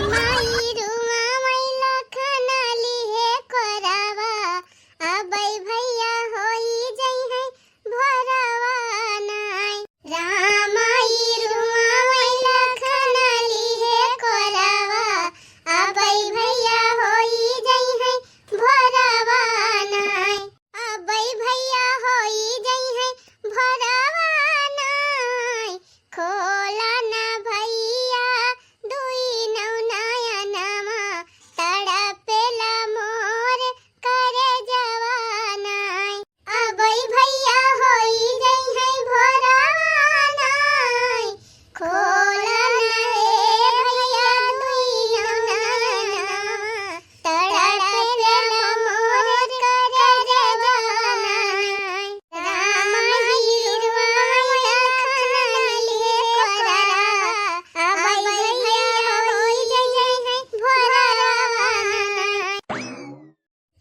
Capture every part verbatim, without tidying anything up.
माई रुआ माई लखन लिहे कोरावा, अबै भैया होई जइहैं भोरवा नाई। राम माई रुआ माई लखन लिहे कोरावा, अबै भैया होई जइहैं भोरवा नाई। अबै भैया होई जइहैं भोरवा नाई। खोला ना भैया दुई नौ नयनवा, तड़पेला मोर करजवा नाई। अबै भैया होई जइहैं भोरवा नाई। खोला ना हे भैया दुई नौ नयनवा, तड़पेला मोर करजवा नाई। राम माई रुआ माई लखन लिहे कोरावा, अबै भैया होई जइहैं भोरवा नाई।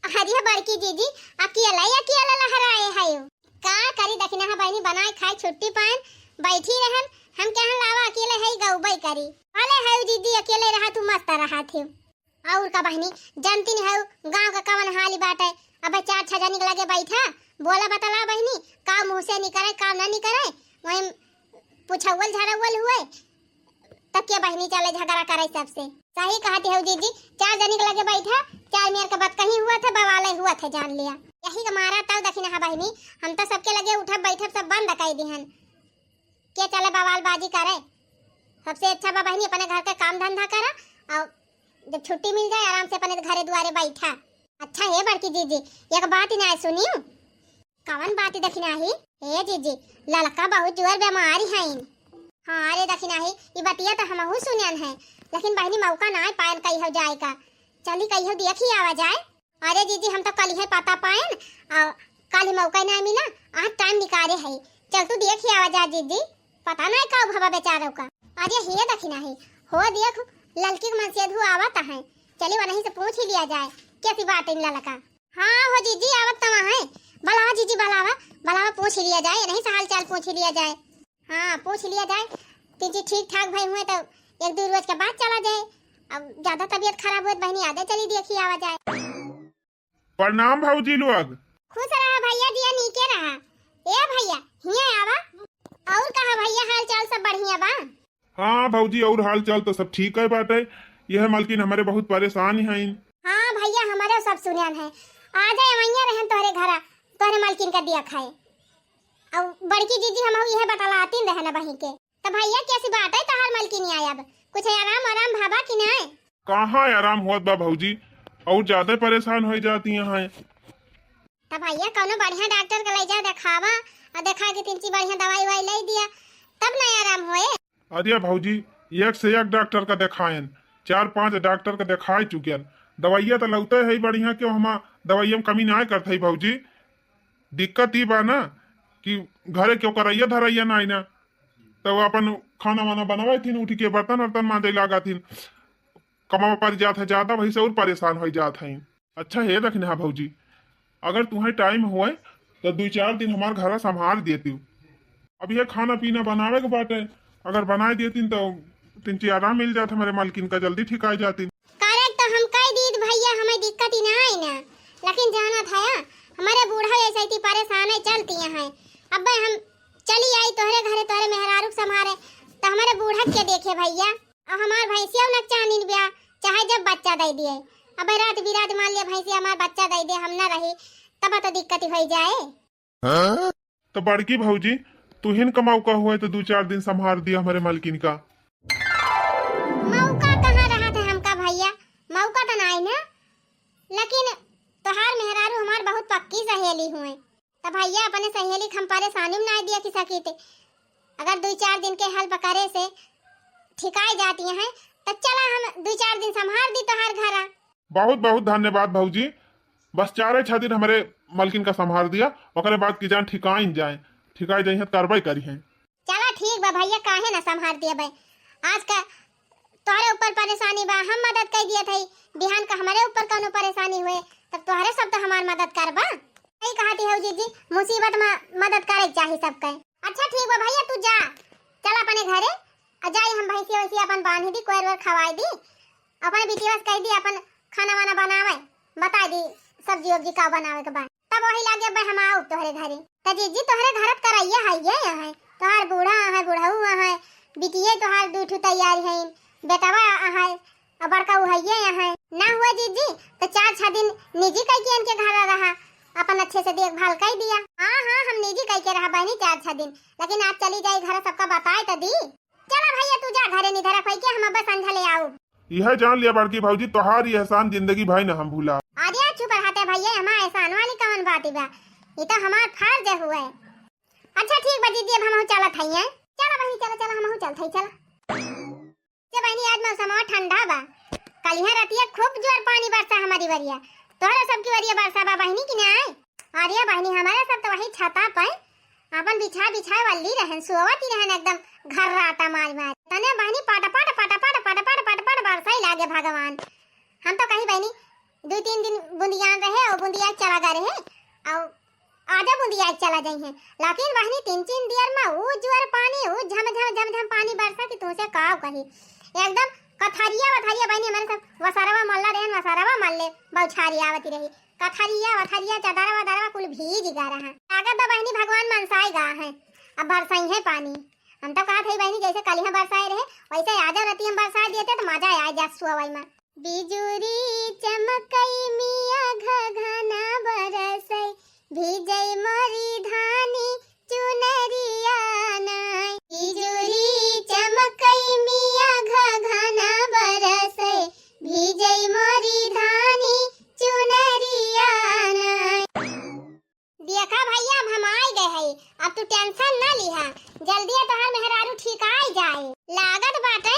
अरे बड़की जीजी, अकेला अकेला लहराए हयो। का करी, दखिनहा बहिनी, बनाए खाए छुट्टी पाएन, बैठी रहन, हम कहन लावा अकेले हई गउबै करी। भले हयो जीजी, अकेले रहा तू मस्त रहा थे। और का बहिनी, जानती नहीं हयो गाँव का कवन हाल बाटे। अब चार छह जनी के लगे बैठा, बोला बतला बहिनी, का मुँह से निकरे, का ना निकरे, वहीं पुछौल झरौल हुए। तब के बहिनी चले झगड़ा करे सबसे। सही कहती हौ जीजी, चार जनी के लगे बैठा, चार मेर के बात कहीं हुआ थे, बवाले हुआ थे, जान लिया। यही के मारा तब दखिनहा बहिनी, हम तो सबके लगे उठब बैठब सब बंद कर दिहन। के चले बवाल बाजी करे? सबसे अच्छा बा बहिनी अपने घर के काम धंधा करा, और जब छुट्टी मिल जाए आराम से अपने घरे दुआरे बैठा। अच्छा हे बड़की जीजी, एक बात ही ना सुनियो। कवन बात दखिनहा ही? ए जीजी, ललका बहुत जोर बीमारी हईन। हाँ रे दखिनहा ही, ई बतिया तो हमहू सुनन है, लेकिन बहिनी मौका ना पायन कहियो जाए का। चली कहियो देखी आवा जाए। अरे जीजी, हम तो कल ही पता पायन, आ, कल ही मौका ना मिला, आज टाइम निकाले है। चल तू देखी आवा जा जीजी, पता ना का भवा बेचारों का। अरे हे दखिनहा ही, हो देख, ललकी के मनसेधू आवत है, चली वहीं से पूछ ही लिया जाए, कैसी बात है ललका। हाँ हो जीजी, आवत तवा है। बलावा जीजी, बलावा, बलावा, पूछ लिया जाए, नहीं से हाल चाल पूछ लिया जाए। हाँ, पूछ लिया जाए। तीन चीज ठीक ठाक भई हुए तो एक दो रोज के बाद चला जाए। अब ज्यादा तबीयत खराब हुए तो बहिनी आदे चली देखी आवा जाए। प्रणाम भौजी लोग। खुश रहा भैया, जिया नीके रहा। ए भैया, हिया आवा। और कहा भैया, हाल चाल सब बढ़िया बा? हाँ भौजी, और हाल चाल तो सब ठीक है बाटे। यह मलकिन हमरे बहुत परेशान हईन। हाँ भैया, हमरे सब सुनन है। आ जाए, वहिया रहन तोहरे घरा, तोहरे मलकिन का दिया खाए। और बड़की जीजी हमहू यह बतलातीन रहन बही के। तो भैया, कैसी बात है तोहार मलकिन आए, अब कुछ आराम आराम भावा कि नाय? कहाँ आराम होत बा भौजी, और ज्यादा परेशान हो जाती हैं। तो भैया, कौनो बढ़िया डॉक्टर के ले जा देखावा, और देखा के तीन चीज बढ़िया दवाई वाई ले दिया, तब ना आराम होए। अरे भौजी, एक से एक डॉक्टर का देखायन, चार पांच डॉक्टर का देखाए चुकियन, दवाइया तो लौते है बढ़िया, क्यों हम दवाइया में कमी ना करत है भौजी। दिक्कत ई बा ना कि घरे क्यों करैया धरैया ना आई ना, तो अपन खाना वाना बनावे थीन, उठ के बर्तन वर्तन मांजे लागा थीन, कमावा पर जात है ज्यादा, वही से और परेशान हो जात है। अच्छा हे दखिनहा भौजी, अगर तुम्हें टाइम होए तो दो चार दिन हमार घरा संभाल देती। अब ये खाना पीना बनावे के बाटे, अगर बनाए देती तो तीन चार आराम मिल जात, हमारे मालकिन का जल्दी ठिकाए जाती। करे तो हम कह दीत भैया, हमें दिक्कत ही ना आई ना, लेकिन जाना था या, हमारे बूढ़ा ऐसे ही परेशान है, चलती हैं। अब हम चली आई तोहरे घरे, तोहरे मेहरारू के संभारे, तो हमारे बूढ़ा के देखे भैया। अब हमार भैंसिया न चानिन ब्या, चाहे जब बच्चा दे दिए। अब रात बिरात मान लिया भैंसिया हमार बच्चा दे दे, हम ना रही, तब तो दिक्कत ही हो जाए। तो बड़की भौजी, तुहिन का मौका हुए तो दो चार दिन संभार दिया हमारे मालकिन का। मौका कहाँ रहा था हमका भैया, मौका तो नाई ना, लेकिन तोहार मेहरारू हमार बहुत पक्की सहेली हुए। तो भैया, अपने सहेली के हम परेशानी में ना दिया कि सकी थे। अगर दो चार दिन के हेल्प करे से ठिकाए जाती हैं, तो चला हम दो चार दिन संभार दी तोहार घरा। बहुत बहुत धन्यवाद भौजी, बस चारे छह दिन हमारे मलकिन का संभार दिया, ओकरे बाद की जान ठिकाइन जाए, ठिकाए जाइए तो कार्रवाई करी है। चला ठीक बा भैया, काहे ना संभार दिया भाई। आज का तोहरे ऊपर परेशानी बा, हम मदद कर दिया था, बिहान का हमारे ऊपर कौनो परेशानी हुए, तब तोहरे सब तो हमार मदद करबा। सही कहती हो जीजी, मुसीबत में मदद करे के चाही सबके। अच्छा ठीक बा भैया, तू जा, चल अपने घरे, अउ जाई हम भैंसिया वैसिया अपन बांधी दी, कोयर वोयर खवाई दी, अपन बिटिया से कह दी अपन खाना वाना बनावे, बताई दी सब्जी वब्जी का बनावे के बा। तब वही लागे अब हम आउब तोहरे घरे। त जीजी तोहरे घर त करैया हइये अहै, तोहार बूढ़ा अहै, बुढ़ऊ अहै, बिटिये तोहार दुइ ठो तैयार हइन, बेटवा अहै, अउ बड़का उहइये अहै। ना हुआ जीजी, त चार छह दिन निजी कइके इनके घर रहा, अपन अच्छे से देखभाल कइ दिया। हाँ, हाँ, हम निजी कइके रहा बहिनी चार छह दिन, लेकिन आज चली जाई घर, सबका बताए त दी। चला भैया, तू जा घरे निधरा खोई के, हम अब्बे संझा ले आउब। इहे जान लिया बड़की भौजी, तोहार ई एहसान जिंदगी भर न हम भूला। अरे चुप रहते भैया, हमार एहसान वाली कवन बात बा, ई तो हमार फर्ज हुए। अच्छा ठीक बा जीजी, अब हमहू चलत हई हैं। चला बहिनी, चला, चला, हमहू चलत हई, चला। जे बहिनी, आज मौसमवा ठंडा बा, कलिहा रतिया खूब जोर पानी बरसा हमारी वरिया, तोहरे सबकी वरिया बरसा बा बहिनी कि नाय? अरे बहिनी, हमारे सब तो वही छता पे अपन बिछा बिछा वल्ली रहन, सोवत ही रहन एकदम घर्राटा मार मार। तने बहिनी पटपट पटपट पटपट पटपट बरसै लागे भगवान। हम तो कही बहिनी दुइ तीन दिन बुंदियान रहे अउ बुंदिया चला गए रहे अउ आजा बुंदिया चला जइहैं। लेकिन बहिनी तीन तीन दियर में ऊ जोर पानी, ऊ झम झम झम झम पानी बरसा कि तुमसे काव कही। एकदम कथरिया वथरिया बहिनी हमारे सब वसरवा मल्ला रहन, वसरवा मल्ले बौछारी आवती रही। कथरिया वथरिया चदरवा वदरवा कुल भीज गा रहा। लागत बा बहिनी भगवान मनसाए गा हैं, अब बरसइहैं पानी। हम तो कहत हई बहिनी जैसे कलिहा बरसाए रहे वैसे आजा रतिया में बरसाए देते तो मजा आ जा सोवई में। बिजुरी चमकई मिया घघना बरसई, भीजई मोरी धानी चुनरिया नाई। बिजुरी चमकई मिया घघना बरसई, भीजई मोरी धानी चुनरिया नाई। देखा भैया, अब हम आइ गए हई, अब तू tension न लिहा, जल्दी तोहार मेहरारू ठीक आइ जाए। लागत बाटे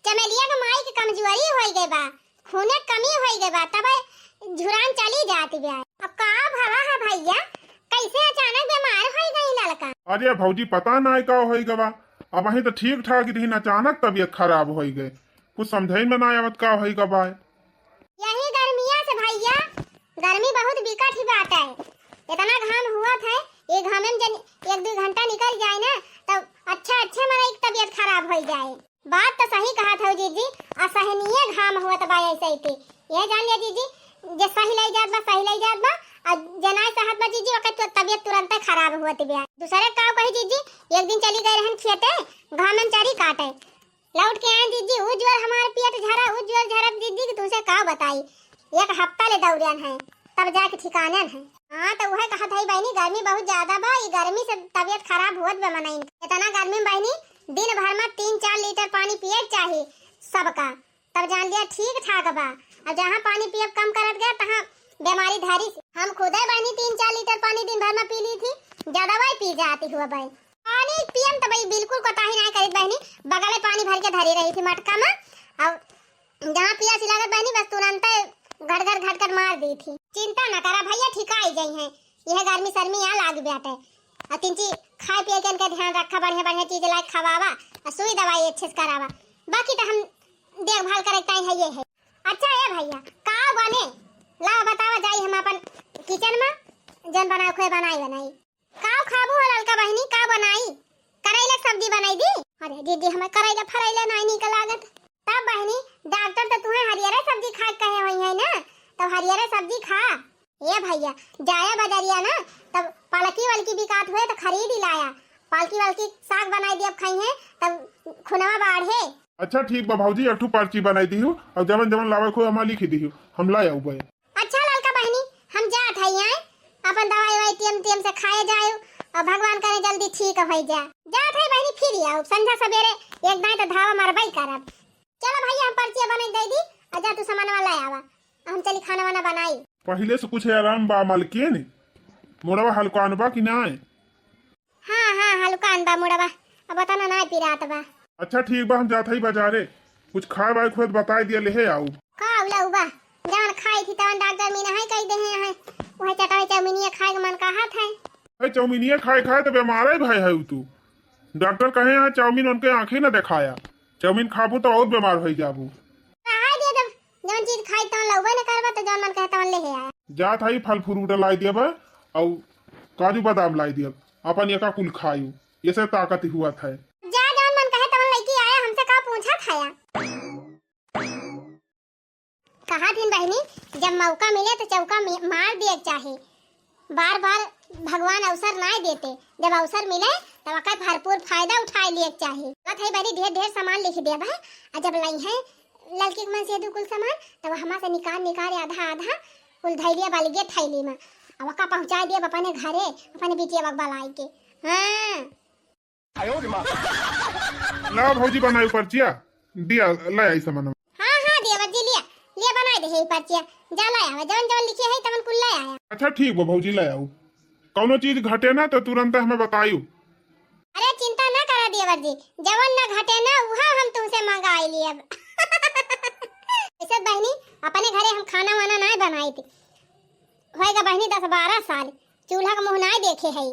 चमेलिया के माई के कमजोरी होइ गए बा, खूने कमी होइ गए बा, तब झुरान चली जाती बा। अब का भला है भैया, कैसे अचानक बीमार होइ गई लड़का? अरे भौजी, पता नाई का होइ गवा, अबहीं तो ठीक ठाक रही, अचानक तबीयत खराब होइ गए, कुछ समझे में ना आवत का होइ गवा। यही गर्मिया से भैया, गर्मी बहुत बिकट ही बात है। इतना घाम हुआ था, ये घामे में जन एक दो घंटा निकल जाए ना, तब अच्छा अच्छे मरे एक तबीयत खराब हो जाए। बात तो सही कहा था जीजी, असहनीय घाम हुआ तो बा ऐसे ही थी। ये जान लिया जीजी, जे सही लाई जात बा, सही लाई जात बा, और जे नाई सहत बा जीजी, ओकर तु-, तबीयत तुरंत खराब हुआ थी बा। दूसरे का कही जीजी, एक दिन चली गए रहन खेते, घामे में चरी काटे, लौट के आए दीदी, उ जोर हमार पेट झरा, उ जोर झरा दीदी कि तुमसे का बताई। एक हफ्ता ले दौड़न है, तब जाके ठिकानन है। हाँ, तो उहे कहत है बहिनी, गर्मी बहुत ज्यादा बा, ई गर्मी से तबीयत खराब होत बा मनई। इतना गर्मी में बहिनी, दिन भर में तीन चार लीटर पानी पिए के चाही सबका, तब जान लिया ठीक ठाक बा। और जहाँ पानी पियब कम करत गया, तहाँ बीमारी धरी। हम खुदे बहिनी तीन चार लीटर पानी दिन भर में पी ली थी, ज्यादा वही पी जाती हुआ भाई। पानी पियम त भाई बिल्कुल कोताही नाय करित बहिनी, बगले पानी भर के धरी रही थी मटका में, और जहाँ पियासी लागत बहिनी बस तुरंते घट घट घट घट मार दी थी। चिंता न करा भैया, ठिकाई जइहैं, यह गर्मी सर्मी यहाँ लाग बाटे। और तिनची खाए पिए के इनका ध्यान रखा, बढ़िया बढ़िया चीज लाए खवावा, और सुई दवाई अच्छे से करावा, बाकी तो हम देखभाल करे के ताई है ये है। अच्छा ए भैया, का बने ला बतावा जाई हम अपन kitchen में जन बनाए खोए बनाई बनाई। का खाबू हो ललका बहिनी, का बनाई? करैला के सब्जी बनाई दी? अरे दीदी, हमें करैला फरैला नाई नीक लागत। तब बहिनी, डॉक्टर तो तुहे हरियरे सब्जी खाए कहे होइहैं ना, तब हरियरे सब्जी खा। ए भैया, जाया बजरिया ना, तब पलकी वलकी बिकात हुए तो खरीद ही लाया। पलकी वलकी साग बनाई दियब खइहैं, तब खुनवा बाढ़े। अच्छा ठीक बा भौजी, एक ठो पर्ची बनाई दिहू और जवन जवन लावे को हमार लिखी दिहू, हम ला आऊ बे। अच्छा ललका बहिनी, हम जात हई आए, अपन दवाई ववाई टेम टेम से खाए जाए और भगवान करे जल्दी ठीक हो जा। जात हई बहिनी, फिर आऊ संझा सवेरे एक दाई तो धावा मरबई करब। चलो भैया, हम पर्चिया बना दे दी, और जा तू सामान वाला आवा, हम चली खाना वाना बनाई। पहिले से कुछ आराम बा मलकिन? मुड़वा हलकान बा कि नाय? हाँ, हाँ, हलकान बा मुड़वा, अब तना नाय पिरात बा। अच्छा ठीक बा, हम जात हई बाजारे, कुछ खाए वाए खुए बताई दिया, लेहे आऊ। का उला उबा, जवन खाई थी तवन डॉक्टर मीना है कही देहे हैं, वह चटाई चाउमीनिया खाए के मन कहत है। ए, चाउमीनिया खाए खाए तो बीमार है भाई है तू। डॉक्टर कहे हैं चाउमीन उनके आंखें न दिखाया, चाउमीन खाबू तो और बीमार हो जाबू। रहा दे दब, जौन चीज खाई तौन लउबे न करबा, तो जौन मन कहे तौन लेहे आया। जात हई फल फ्रूट लाई दियब, और काजू बादाम लाई दियब, अपन एका कुल खायू, ये से ताकत हुआ था। जा जौन मन कहे तौन लइके आया, आया। कहा थिन बहिनी, जब मौका मिले तो चौका मि-, मार दिए के चाही। बार बार भगवान अवसर नाय देते, जब अवसर मिले तब ओकर भरपूर फायदा उठाए लिए के चाही। बात है बहिनी, ढेर ढेर सामान लिख दिया बा, और जब लइहैं ललकी के मनसेधु कुल सामान, तब हमा से निकाल निकाल आधा आधा कुल धैलिया बलगे थैली में, अब ओका पहुँचा दिया अपने घरे, अपने बिटिया बक बलाई के। हाँ। ला भौजी बनाई पर्चिया, दिया ले आई सामान। हाँ, हाँ, देवर जी, लिया, लिया बनाई दे है पर्चिया। जा ले आवा, जवन जवन लिखे है तवन कुल ले आया। अच्छा ठीक बा भौजी, ले आऊ। कौनो चीज घटे ना तो तुरंत हमें बतायू। अरे चिंता ना करा देवर जी, जवन ना घटे ना उहा हम तुमसे मंगाई लेब। ऐसे बहिनी, अपने घरे हम खाना वाना ना बनाई थी, होएगा बहिनी दस बारह साल चूल्हा का मुँह नाय देखे है।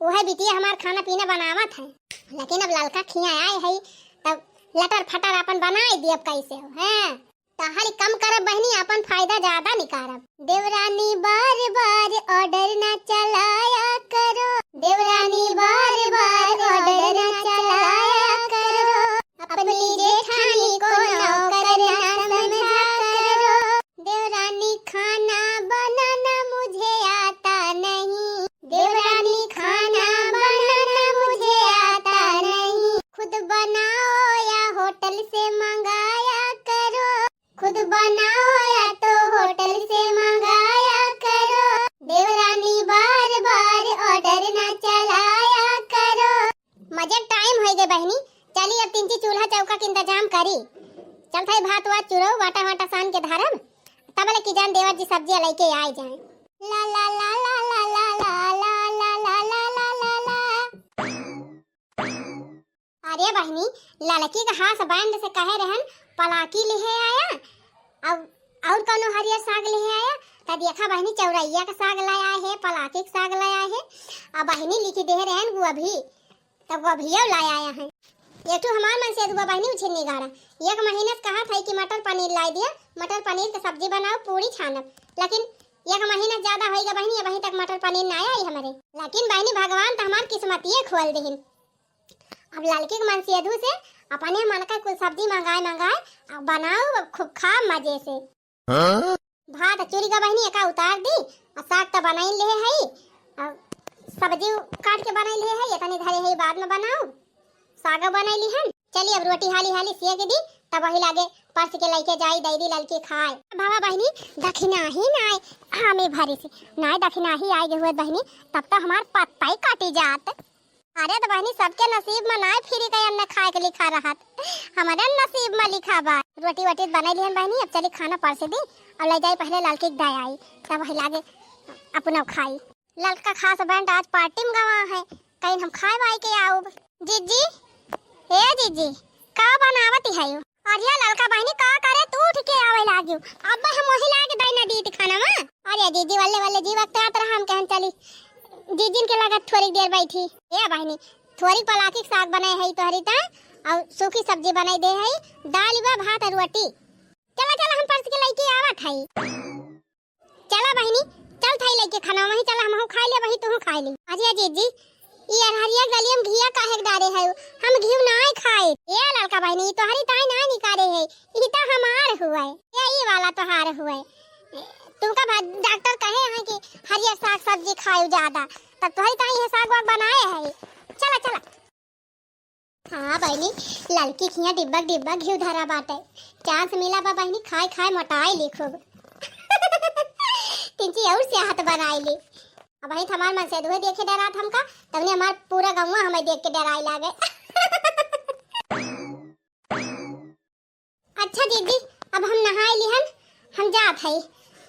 उहे बिटिया हमार खाना पीना बनावत है, लेकिन अब ललका खिया आए है, तब लटर फटर अपन बनाए दियब कैसे हो, हैं? तहल कम करब बहिनी, अपन फायदा ज्यादा निकारब। देवरानी बार बार order ना चलाया करो, देवरानी बार बार order ना चलाया करो, अपनी जेठानी को नौकर ना समझा करो। देवरानी खाना बनाना मुझे आता नहीं, देवरानी खाना बनाना मुझे आता नहीं। खुद बनाओ या होटल से मंगाया करो, खुद बनाओ या तो होटल से मंगाया करो। देवरानी बार बार order ना चलाया करो। मजे टाइम होई गए बहिनी, चली अब तिनची चूल्हा चौका के इंतजाम करी। चल थाई भात वात चुरो, वाटा वाटा सान के धरब, तबले की जान देवर जी सब्जी लेके आए जाए। ला ला ला ला। अरे बहिनी, ललकी के हास बैंड से कहे रहन पलाकी लिहे आया, अब और कौनो हरियर साग लिहे आया, त देखा बहिनी चौरैया के साग ले आए है, पलाकी के साग ले आए है। अब बहिनी लिखी दे रहन वो अभी, तब वो अभियो ला आया है। एक ठो हमार मनसेधुआ बहिनी उछिन्नी गाड़ा, एक महीना से कहा था कि मटर पनीर लाई दिया, मटर पनीर के सब्जी बनाओ, पूरी छानब, लेकिन एक महीना से ज्यादा होइगा बहिनी, अबहीं तक मटर पनीर ना आई हमरे। लेकिन बहिनी भगवान तो हमार किस्मतिये खोल देहिन। अब ललकी के मनसेधु से अपने मन का कुल सब्जी मंगाए मंगाए अब बनाओ, अब खूब खा मजे से। हाँ? भात चुरी का बहिनी एका उतार दी, और साग तो बनाई ले है, और सब्जी काट के बनाई ले है, इतने धरे है बाद में बनाओ, साग बनाई ली हन। चली अब रोटी हाली हाली सेक दी, तब वही लागे परस के लइके जाई, दई दी ललकी खाए। बाबा बहिनी दखिना ही नाय, हमें भरी से नाय दखिना ही आए हुए बहिनी, तब तो हमार पत्ता ही काटी जात। अरे तो बहिनी, सबके नसीब में नाय फ्री का अन्न खाए के लिखा रहत, हमारे नसीब में लिखा बा। रोटी वोटी बनाई लिहन बहिनी, अब चली खाना परस दी और ले जाई पहले ललकी के दे आई, तब वही लागे अपना खाई। ललका खास बैंड आज पार्टी में गवा है, कहीं हम खाए वाए के आउब। जीजी, ए जीजी, का बनावत है? अरे ललका बहिनी का करे, तू उठ के आवे लागियो। अब हम वही लागे दई ना दीत खाना में। अरे जीजी, वल्ले वल्ले जी वक्त आत रहा, हम कहन चली जीजिन के लगत थोड़ी देर बैठी। ए बहिनी, थोड़ी पलाकी के साग बनाए है तोहरी ता, और सूखी सब्जी बनाई दे है, दाल बा, भात और रोटी। चला चला, हम परस के लइके आवत है। चला बहिनी, चल थाई लइके खाना वहीं चला, हमहू खाई ले, वहीं तुहू खाई ले। अरे जीजी, ई अरहरिया गलियम घिया काहे के डारे है? हम घिउ नाय खाए। ए ललका बहिनी, ई तोहरी ताई नाय निकारे है, ई तो हमार हुए, ए ई वाला तोहार हुए। तुमका भा-, डॉक्टर कहे हैं कि हरियर साग सब्जी खाओ ज्यादा, तब तोहरी ताई ये साग वाग बनाए है। चला चला। हाँ बहिनी, ललकी खिया डिब्बा डिब्बा घिउ धरा बाटे। चांस मिला बा बहिनी, खाए खाए मोटाए ली खूब। तिनची और से हाथ बनाए ली। अब वही हमार मनसेधुए देखे डरात हमका, तबने हमार पूरा गौवा हमें देख के डराए लागे। अच्छा दीदी, अब हम नहाए लिहन, हम जात हई।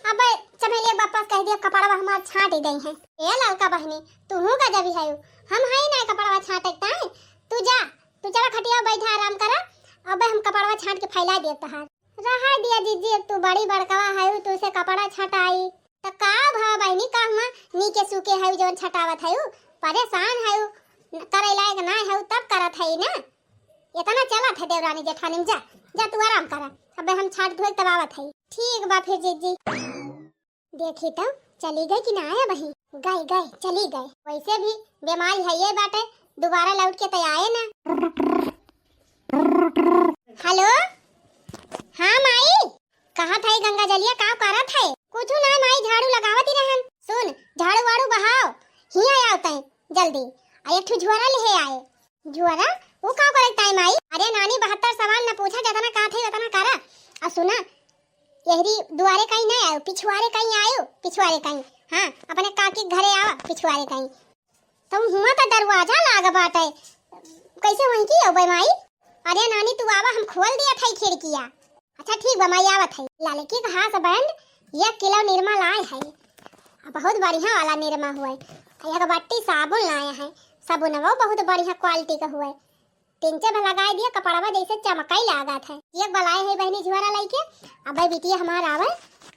अब चमेलिया के बापा से कह दिया, कपड़वा हमार छांट ही दई है। ए ललका बहिनी, तू हूँ का जबी है, हम हई ना कपड़वा छांटे ताई। तू जा, तू चला खटिया बैठा आराम करा, अब हम कपड़वा छांट के फैला दिया तहार। रहा दिया दीदी, तू बड़ी बड़कवा है, तू से कपड़ा छटाई। त का भा बहिनी, का हुआ नीके सूखे है जौन छटावत है, परेशान है, करे लायक ना है, तब करत है ना। इतना चलत है देवरानी जेठानी में, जा, जा तू आराम करा, अबे हम छाट धोए तब आवत है। ठीक बा फिर जीजी। देखी तो चली गई कि ना आया बही? गई, गई, चली गई। वैसे भी बीमारी है ये बाटे, दोबारा लौट के तो आए ना। हेलो, दे, आ एक ठो झोरा लेहे आए। झोरा? ऊ का करे ताई माई? अरे नानी, बहत्तर सवाल न पूछा, जतना कहत है उतना करा। आ सुना, एहरी दुआरे कहीं नहीं आयो, पिछुआरे कहीं आयो, पिछुआरे कहीं। हाँ, अपने काकी के घरे आवा, पिछुआरे कहीं। तुम हुआ तो दरवाजा लाग बाटे, कैसे वहीं की अउबे माई? अरे नानी, तू आवा, हम खोल दिया था खिड़किया। अच्छा ठीक बा माई, आवत है। ललकी के husband एक किलो निरमा लाए है, बहुत बढ़िया वाला निरमा हुए, एक बट्टी साबुन लाए हैं, साबुनवा बहुत बढ़िया quality का हुए, तीन चार लगाए दिया, कपड़वा जैसे चमकाई लागत है। एक बलाए है बहनी झोरा लइके, अबे बिटिया हमार आवे,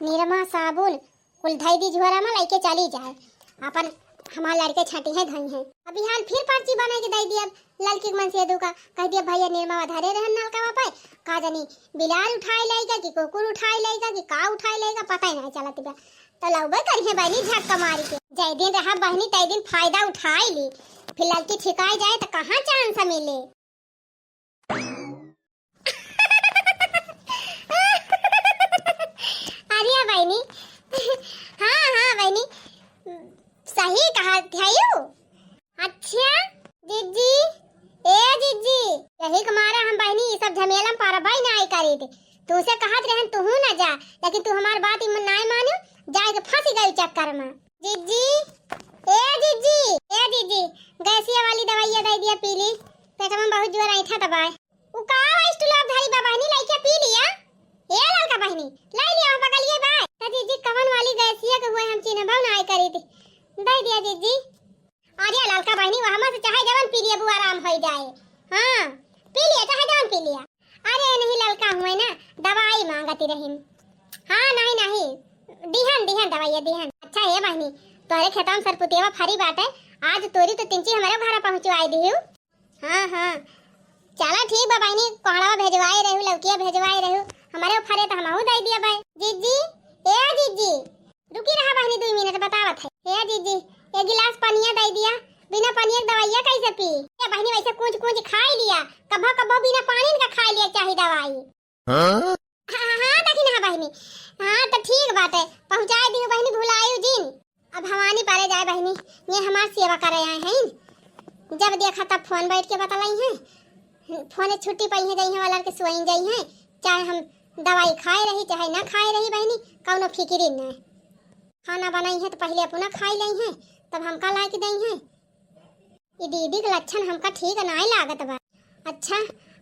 निरमा साबुन कुल धई दी झोरा में, लइके चली जाए। अपन हमार लड़के छटिहे धई हैं। अब बिहान फिर पर्ची बना के दे दिया ललकी के मनसेदू का, कह दिया भैया निरमा धरे रहन नलका पे, का जानी बिलार उठाए लेगा कि कुकुर उठाए लेगा कि का उठाए लेगा, पता ही नहीं चलत बा। तो लउबे करिहे बहनी झक्का मारी के, जय दिन रहा बहनी तय दिन फायदा उठाए ली, फिर ललकी ठिकाए जाए तो कहाँ chance मिले। अरे बहनी, हाँ हाँ बहनी, सही कहा थे यू। अच्छा जिज्जी, ए जिज्जी, यही के मारा हम बहनी ई सब झमेला में परबई नाई करी थे। तू से कहत रहन तू ना जा, लेकिन तू हमार बात ई नाई मानू, जाए के फंसी गई चक्कर में। जिज्जी, ए जिज्जी, ए जिज्जी, गैसिया वाली दवाइया दे दिया पी ली, पेट में बहुत जोर ऐठा दबाए। उ का स्टूल आप धरी बा बहनी, लइके पी लिया। ए ललका बहनी, लाई लिया हम बगलिए बा। त जिज्जी कवन वाली गैसिया के हुए हम चिन्हबो ना आए करी थी। दे दिया जिज्जी। अरे ललका बहनी, वह से चाहे जवन पी लिया, बुआ आराम हो जाए। हाँ, पी लिया, चाहे जवन पी लिया। अरे नहीं ललका हुए ना, दवाई मांगती रहिन। हाँ नहीं नहीं, दिहन दिहन दवाई दिहन। अच्छा हे बहनी, तोहरे खेतवा में सरपुतियावा फरी बाटे, आज तोरी तो तिनची हमारे घर पहुँचवाई दिहू। हाँ हाँ, चला ठीक बा बहिनी, कोहड़वा भेजवाए रहू, लौकिया भेजवाए रहू, हमरे फरे त हमहू दे दिया बा। जिज्जी, ए जिज्जी, रुकी रहा बहिनी, दुई मिनट बतावत है। ए जिज्जी, एक गिलास पनिया दे दिया, बिना पनिया के दवाइया कैसे पी? ए बहिनी, वैसे कूच कूच खाई लिया, कभो कभो बिना पानी का खाई लिया चाही दवाई। हाँ? हाँ, हाँ, हाँ, देखी ना बहिनी। हाँ, तो ठीक बाटे, पहुँचाए दियो बहिनी, भुलायु जिन। अब भवानी पारे जाए बहिनी, ये हमार सेवा करे आए हैं। जब देखा तब फोन बैठ के बतलाई हैं। फोन छुट्टी पाई है, जाई हैं वाला के सोई जाई हैं, चाहे हम दवाई खाए रही, चाहे ना खाए रही बहिनी, कौनो फिकिरी ना। खाना बनाई है तो पहले अपना खाई लाई हैं, तब हमका ला के दई हैं। ई दीदी के लक्षण हमका ठीक नाय लागत बा। अच्छा,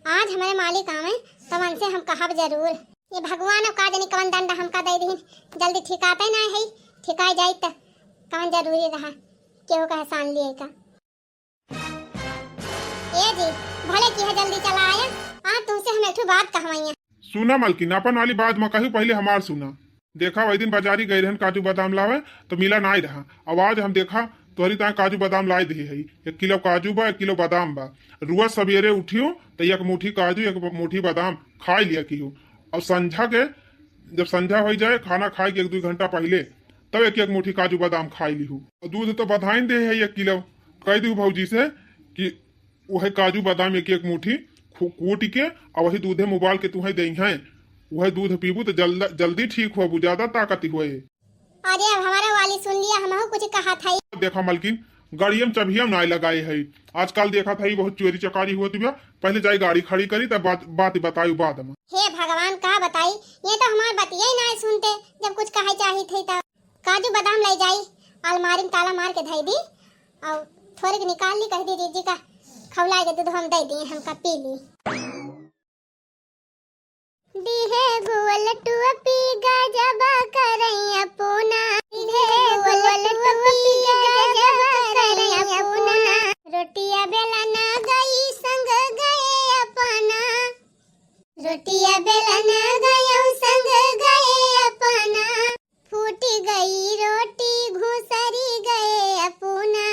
आज हमरे मालिक आवे, तब उनसे हम कहब जरूर। ये भगवान अब का जानी कवन दंड हमका दे दीन, जल्दी ठिकाते नाय है, ठिकाए जाई त कवन जरूरी रहा, केहू का एहसान लिए का। ए जी, भले किहे जल्दी चला आया, आज तुमसे हम एक ठो बात कहवाई हैं। सुना मलकिन, अपन वाली बात म कही, पहले हमार सुना। देखा, वही दिन बाजारी गए रहन काजू बादाम लावे, तो मिला नाई रहा। अब आज हम देखा, तोहरी ताए काजू बादाम लाई दिही है। एक किलो काजू बा, एक किलो बादाम बा। रुआ सवेरे उठियो, तो एक मुट्ठी काजू, एक मुट्ठी बादाम खाई लिया किहू। और संझा के, जब संझा हो जाए, खाना खाए के एक दो घंटा पहले, तब एक एक मुट्ठी काजू बादाम खाई लिहू। और दूध तो बधाइन दे है एक किलो, कह दिहू भौजी से कि वही काजू बादाम एक एक मुट्ठी खू-, कूट के और वही दूधे में उबाल के तुहें दे हैं, वही दूध पीबू तो जल्द-, जल्दी ठीक होबू, ज्यादा ताकत होए। अरे अब हमारा वाली सुन लिया, हमहू कुछ कहा था। देखा मलकिन, गाड़िया में चबिया में नाय लगाए है, आजकल देखा था बहुत चोरी चकारी होत बा। पहले जाई गाड़ी खड़ी करी तब बात, बात बताई बाद में। हे भगवान का बताई, ये तो हमार बतिया ही नाय सुनते, जब कुछ कहे चाही थे तब। काजू बादाम ले जाई, अलमारी में ताला मार के धई दी, और थोड़े के निकाल ली, कह दी दीदी का खौला के दूध हम दे दी, हमका पी ली। दिहे गुअल टुअपी गजब करई अपुना, दिहे गुअल टुअपी गजब करई अपुना। रोटिया बेलना गई संग गए अपना, रोटिया बेलना गयो संग गए अपना। फूटी गई रोटी घुसरी गए अपुना।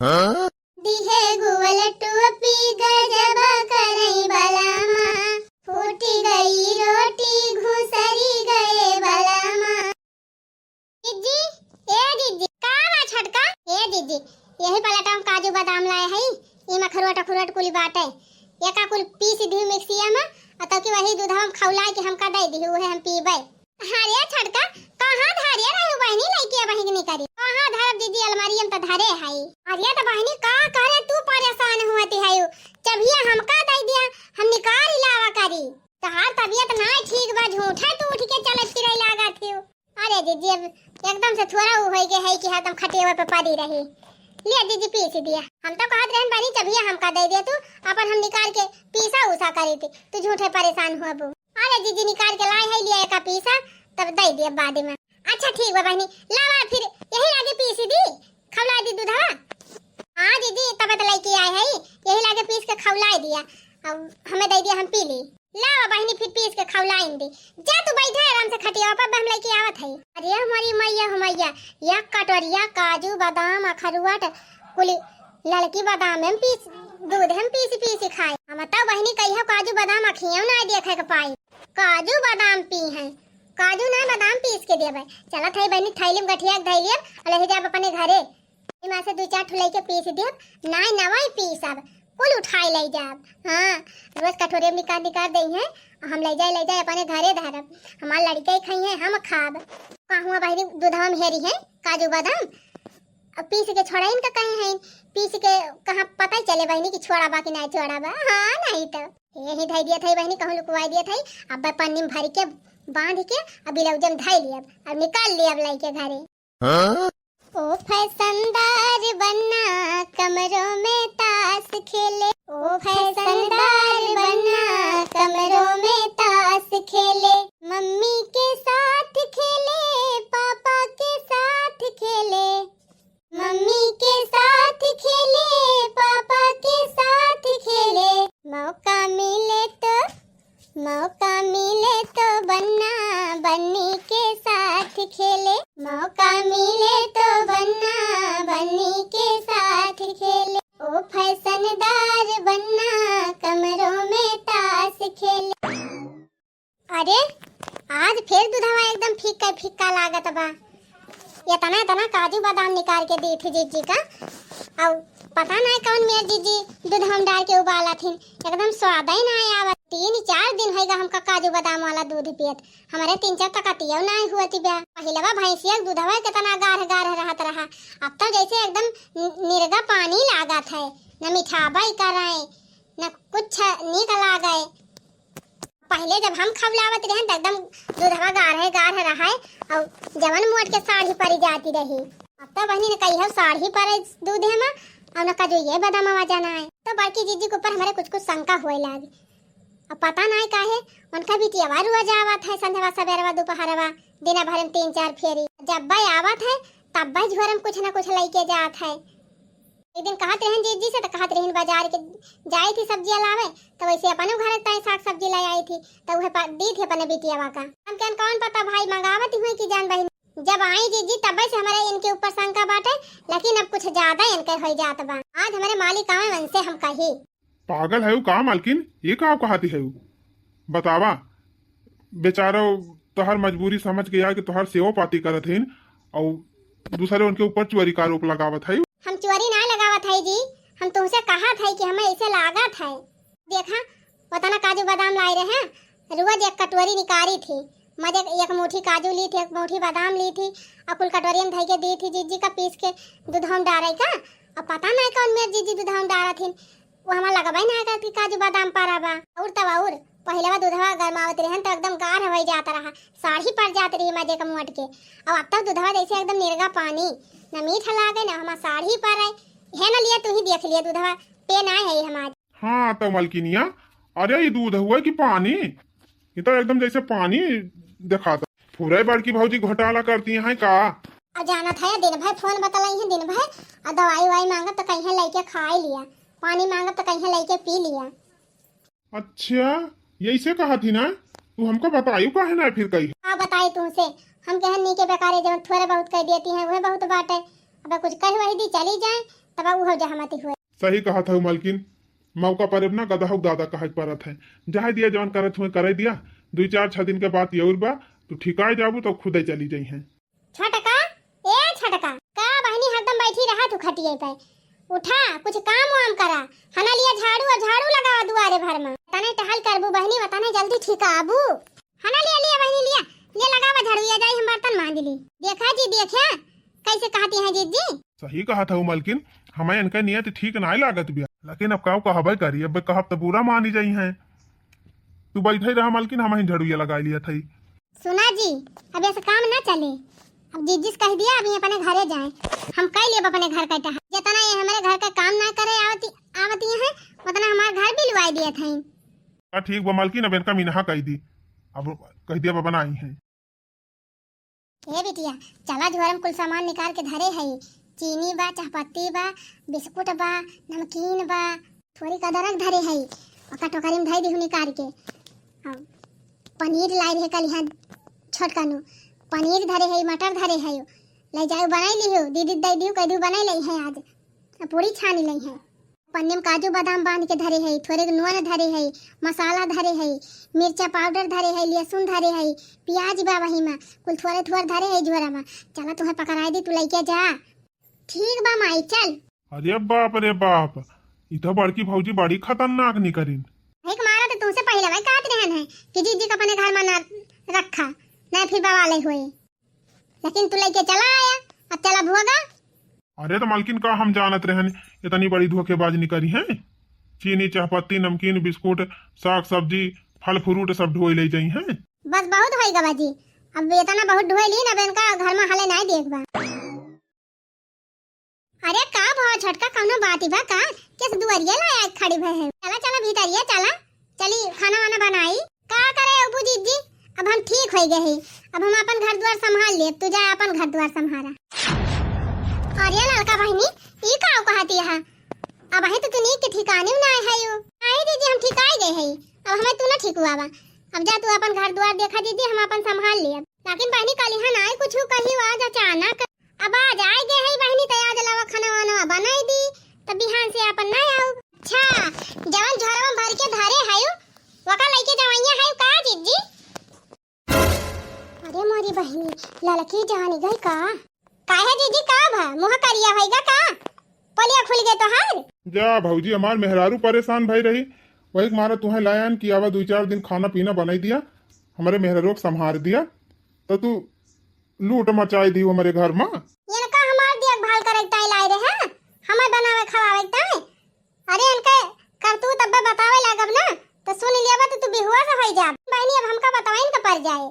हाँ? दिहे गुअल टुअपी गजब करई बलामा। फूटी गई रोटी घुसरी गए बलामा। जिज्जी, ए जिज्जी, का बा छोटका? ए जिज्जी, यही पलटा में काजू बादाम लाए हई, ई मखरोट अखरोट कुल बाटे। एका कुल पीस दी मिक्सिया में, और तो कि वही दूधवा में खौला के हमका दे दी, उहे हम पीबे। अरे छोटका, कहाँ धारिया रहू बहिनी, लइके बहिनी करी? कहाँ धरब जीजी, अलमारिया में त धरे हई। अरे त बहिनी, का करे तू परेशान हुअत हई? चबिया हमका दइ दिया, हम निकारि लावा करी। तहार तबियत नाहीं ठीक बा, झूठे तू उठि के चलत फिरइ लागत हई। अरे जीजी, अब एकदम से थोड़ा उ होइ गए है कि हरदम खटियावे पे पड़ी रही। ले जीजी, पीस दिया। हम तो कहत रहन बहिनी, चबिया हमका दइ दिया तू, अपन हम निकाल के पीसा उसा करी थी, तू झूठे परेशान हुआ बू। अरे जीजी, निकाल के लाए है, लिया एका पीसा, तब दइ दिया बाद में। अच्छा ठीक बा बहिनी, लावा फिर यही लागे पीस दी, खौला दी दूधवा। हाँ जीजी, तबे त लइके आए है, यही लागे पीस के खौलाइ दिया, अब हमें दइ दिया, हम पी ली। लावा बहिनी, फिर पीस के खौलाइन दी। जा तू बैठा आराम से खटिया पर, हम लइके आवत है। अरे हमारी मैया, हो मैया, या कटोरिया काजू, बादाम, अखरोट, कुली ललकी बादाम हम पीस, दूध हम पीस पीस खाए। हम तो बहिनी कहियो काजू बादाम अखियों ना देखे के पाई। काजू बादाम पी हैं, काजू ना बादाम पीस के देबे। चलत है बहिनी, थैली में गठिया के धैलियब, और ले जाब अपने घरे। एमा से दू चार ठो लइके पीस देब, नाई नवाई पीसब, कुल उठाई लइ जाब। हाँ, रोज कटोरे में निकाल निकाल दे हैं, हम लइ जाए, लइ जाए अपने घरे धरब। हमार लड़के खाई हैं, हम खाब। का हुआ बहिनी, दूधवा में हेरी है काजू बादाम, अब पीस के छोड़ाइन का कहे हैं, पीस के कहाँ पता ही चले बहिनी कि छोड़ा बा कि नाई छोड़ा बा। हाँ, नहीं तो यही धइ दिया था बहिनी, कहूँ लुकवाई दिया था। अब पन्नी में भर के, बांध के, अब ब्लाउज में धइ लियब, अब निकाल लियब लइके घरे। हाँ? ओ फैशनदार बन्ना कमरों में ताश खेले, ओ फैशनदार बन्ना कमरों में ताश खेले, मम्मी के साथ खेले, पापा के साथ खेले, मम्मी के साथ खेले, पापा के साथ खेले, मौका मिले तो मौका मिले तो बन्ना बन्नी के साथ खेले, मौका मिले तो बन्ना बन्नी के साथ खेले, ओ फैशनदार बन्ना कमरों में ताश खेले। अरे, आज फिर दूधवा एकदम फीका फीका लागत बा। इतना इतना काजू बादाम निकाल के दी थी जीजी का, और पता नहीं कौन मेर जीजी दूध हम डाल के उबाला थी, एकदम स्वाद ही नहीं आवा। तीन चार दिन होइगा हमका काजू बादाम वाला दूध पियत, हमारे तीन चार तकतियो नहीं हुआ थी बा। पहिलवा भैंसिया के दूधवा कितना गाढ़ गाढ़ रहत रहा, अब तो जैसे एकदम नि-, निरगा पानी लागत है, न मिठाबई करे, न कुछ नीक लागे। पहिले जब हम खवलावत रहन त एकदम दूधवा गाढ़े गाढ़ रहे, और जवन मोट के साढ़ी परी जाती रही। अब तो बहिनी न कहियो साढ़ी परे दूधे में, और न काजू ये बादाम आवा जाना है। तो बड़की जीजी के ऊपर हमारे कुछ कुछ शंका होए लागी। अब पता नहीं काहे उनका बिटियावा रोज आवत है, संध्यावा सबेरवा दोपहरवा, दिना भर में तीन चार फेरी। जब भाई आवत है तब भाई झोरे में कुछ ना कुछ लइके जात है। एक दिन कहत रहन जीजी से, त कहत रहन बाजार के जाई थी सब्जिया लावे, त वैसे अपने घर ताई साग सब्जी ले आई थी, त उहे पा-, दी थी अपने बिटियावा का। हम कहन कौन पता भाई मंगावत हुई कि जान बहिन। जब आई जीजी तब से हमारे इनके ऊपर शंका बाटे, लेकिन अब कुछ ज्यादा इनके हो जात बा। आज हमारे मालिक आवे उनसे हम कही। पागल है का मालकिन, ये का कहती है? बतावा, बेचारा तोहर मजबूरी समझ के आके तोहर सेवा पाती करत हइन, और दूसरे उनके ऊपर चोरी का आरोप लगावत है। हम चोरी ना लगावत है जी, हम तुमसे कहत है कि हमें ऐसे लागत है। देखा, उतना काजू बादाम लाए रहे, रोज एक कटोरी निकारी थी, मजे एक मुट्ठी काजू ली थी, एक मुट्ठी बादाम ली थी, और कुल कटोरी में धई के दी थी जीजी का पीस के दूधवा में डारे का। अब पता नहीं कौन मेर जीजी दूधवा में डारा थी, वो हमार लगबे ना है कि काजू बादाम पारा बा। और तब और पहिले बा दूधवा गरमावत रहन त एकदम गाढ़ होई जात रहा, साढ़ी पर जात रही मजे के मोट के। अब, अब तक दूधवा जैसे एकदम निरगा पानी, न मीठ लागे न हमार साढ़ी पर है। है न लिया, तू ही देख लिया दूधवा, पे ना है हमार। हाँ तो मलकिनिया, अरे ये दूध हुआ कि पानी? ये तो एकदम जैसे पानी दिखाता। पूरे बड़की भौजी घोटाला करती हैं का? आ जानत है, दिन भर फोन बतलाई है, दिन भर, आ दवाई वाई मांगब त कहीं लइके खाए लिया, पानी मांगब त कहीं लइके पी लिया। अच्छा, यैसे कहा थी ना, तू हमको बतायू काहे ना फिर कही? का बताई तुमसे, हम कहन नी के बेकारे जब थोड़े बहुत कह देती हैं, वह बहुत बाटे। अब कुछ कह वही दी चली जाए, तब उहो जहमती हुए। सही कहा था मलकिन, मौका पर अपना गदहा दादा कहे के परत है। जाए दिया, जवन करत हुए करे दिया, दुई चार छह दिन के बात ये और बा, तू ठिकाए जाबू तो खुदे चली जाई हैं। छोटका, ए छोटका, का बहिनी हरदम बैठी रहा तू खटिये पे? उठा, कुछ काम वाम करा। हना लिया झाड़ू और झाड़ू लगावा दुआरे भर में। तने टहल करबू बहिनी, वतने जल्दी ठीक आबू। हना लिया, लिया बहिनी लिया, ले लगावा झाड़ू, या जाई हम बर्तन मांज ली। देखा जी, देखा, कैसे कहती हैं जीजी? सही कहत हऊ मलकिन, हमें इनका नियत ठीक नाय लागत बिया, लेकिन अब काऊ कहबे करी, अब कहब त बुरा मानी जइहैं। तू बैठे रहा मलकिन, हमहीं झाड़ुइया लगाइ लियत हई। सुना जी, अब ऐसे काम ना चले। अब जीजी से कहि दिया, अब ये अपने घरे जाएँ। हम कइ लेब अपने घर का टहल। जितना ये हमरे घर का काम ना करे आवती, आवती हैं, उतना हमार घर बिलवाइ दियत हैं। हाँ, ठीक बा मलकिन, अब इनका मिनहा कहि दी। अब कहि दिया, अब बनाई हैं। ए बिटिया, चला झोरा में कुल सामान निकाल के धरे हई। चीनी बा, चाहपत्ती बा, बिस्कुट बा, नमकीन बा, थोड़ी अदरक धरे हई, ओका टोकरी में धइ दिहु निकाल के। अउ पनीर लाई रहे कल यहाँ छोटका नू, पनीर धरे हई, मटर धरे हई, लइ जाउ बनाइ लिहु, दीदी दइ दिहु, कहि दिहु बनाइ लइहैं आज, अउ पूरी छानी लइहैं। पन्नी में काजू बादाम बांध के धरे हई, थोरे नून धरे हई, मसाला धरे हई, मिर्चा पाउडर धरे हई, लहसुन धरे हई, पियाज बा वही में, कुल थोरे थोरे धरे हई झोरा में। चला तुहैं पकड़ाइ दी, तू लइके जा। ठीक बा माई, चल। अरे बाप रे बाप, ई तो बड़की भौजी बड़ी खतरनाक निकरिन। एक मारा तो तुमसे पहिले वही कहत रहन है कि जीजी का अपने घर में ना रखा, ना फिर बवाले होए। लेकिन तू लइके चला आया, अब चला भोगा। अरे तो मलकिन, का हम जानत रहन इतनी बड़ी धोखेबाज निकरिहैं? चीनी, चाहपत्ती, नमकीन, बिस्कुट, साग सब्जी, फल फ्रूट सब ढोए लइ जइहैं। बस बहुत होई गवा जी, अब इतना बहुत ढोए ली ना, अब इनका घर में हले नाहीं देखबा। अरे का भवा छोटका, कउनो बात बा का? केस दुआरिया लाया खड़ी भए है? चला चला भीतरिया चला, चली खाना वाना बनाई। का करे अबू जीजी, अब हम ठीक होइ गए ही, अब हम अपन घर दुआर संभाल लेब, तू जा अपन घर दुआर संभारा। अरे ललका बहिनी, ई का कहती है? अबहीं तो तू नीक के ठिकाने में ना आए है। अरे दीदी, हम ठिकाइ गए ही, अब हमें तू ना ठीक हुआ बा। अब जा तू अपन घर दुआर देखा दीदी, हम अपन संभाल लेब। लेकिन बहिनी, कल यहाँ ना आए कुछ कही, आज अचानक। अब आज आइ गए है बहिनी, त आज लावा खाना वाना बनाइ दी, त बिहान से अपन ना आउब। अच्छा, जवन झोरवा भर के धरे हयू, वका लइके जवइया हयू का जीजी? अरे मोरी बहिनी, ललकी जानी गई का? काहे जीजी, का भा? मुँह करिया होइगा का? पोलिया खुल गए तोहार? जा भौजी, हमार मेहरारू परेशान भई रही, वही के मारा तुहैं लायन कि आवा दुइ चार दिन खाना पीना बनाइ दिया, हमरे मेहरारू के संभार दिया, त तू लूट मचाइ दी हमरे घर मा। इनका हमार देखभाल करे के ताई लाए रहे हैं, हमें बनावे खवावे के ताई। अरे इनके करतूत अब्बे बतावे लागब ना, तो सुन लेबा तो तू बेहोश होइ जाब। बहिनी, अब हमका बतावे इनका पड़ जाए,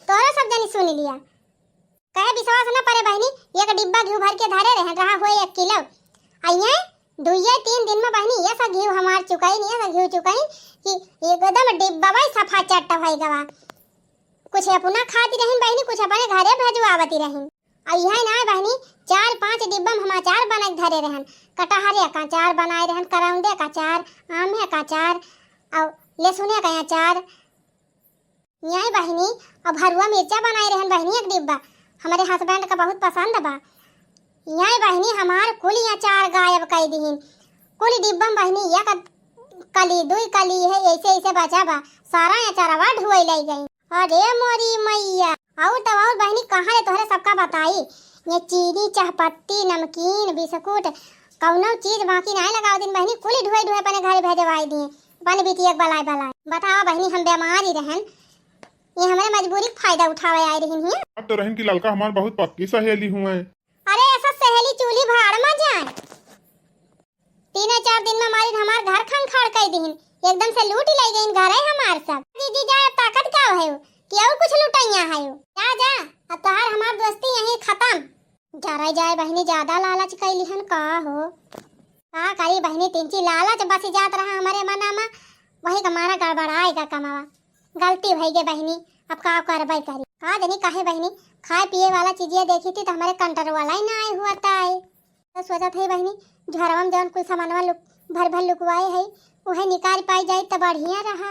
तोरा सब जनी सुन लिया। कहे विश्वास न परे बहिनी, एक डिब्बा घिउ भर के धरे रहे रहा होए एक किलो। अइये दुइये तीन दिन में बहिनी ये सब घिउ हमार चुकाइन, ये सब घिउ चुकाइन कि एकदम डिब्बा भाई सफा चट्ट होइ गवा। कुछ अपना खाती रहिन बहिनी, कुछ अपने घरे भेजवावती रहिन। अउ इहे ना बहिनी, चार पाँच डिब्बा में हम अचार बनाइ के धरे रहन। कटहरे का अचार बनाए रहन, करौंदे का अचार, आमे का अचार, अउ लहसुने का अचार। यही बहिनी, अउ भरुआ मिर्चा बनाए रहन बहिनी एक डिब्बा, हमरे husband का बहुत पसंद बा। यही बहिनी, हमार कुल अचार गायब कइ दिहिन। कुल डिब्बा में बहिनी एक कली, दुई कली है, ऐसे ऐसे बचा बा, सारा अचारवा ढुआई लइ गई। अरे मोरी मैया, अउर तब अउर बहिनी कहाँ रे तोहरे सबका बताई, ये चीनी, चाहपत्ती, नमकीन, बिस्कुट, कउनो चीज बाकी नाहीं लगावे दिन बहिनी, कुल ढुआई ढुआई अपने घरे भेजवाई दिए, अपने बिटिया के बलाए बलाए। बतावा बहिनी, हम बेमारी रहन, ये हमरे मजबूरी के फायदा उठावे आए रहिन हियाँ। अब तो रहन की ललका हमार बहुत पक्की सहेली हुए। अरे ऐसा सहेली चूल्ही भाड़ में जाए। तीन चार दिन में मारिन हमार घर खंखाड़ कइ दिहिन, एकदम से लूट लइ गइन घरे हमार सब। जीजी जा, अब ताकत का है कि अउर कुछ लुटइया है? जा जा, अब तोहार हमार दोस्ती यहीं खतम। जरा जाए बहिनी, ज्यादा लालच कइ लिहन का हो? का करी बहिनी, तिनची लालच बस जात रहा हमरे मना में, वही का मारा गड़बड़ाए गा कमावा। गलती भई गे बहिनी, अब का करबे करी? का जनी काहे बहिनी, खाए पिए वाला चीजिया देखी थी तो हमरे कंट्रोल वाला ही ना आए हुआ ताए। तो सोचत है बहिनी, झोरवा में जौन कुल सामानवा लुक-, भर भर लुकवाए है, उहे निकाल पाई जाई तो बढ़िया रहा।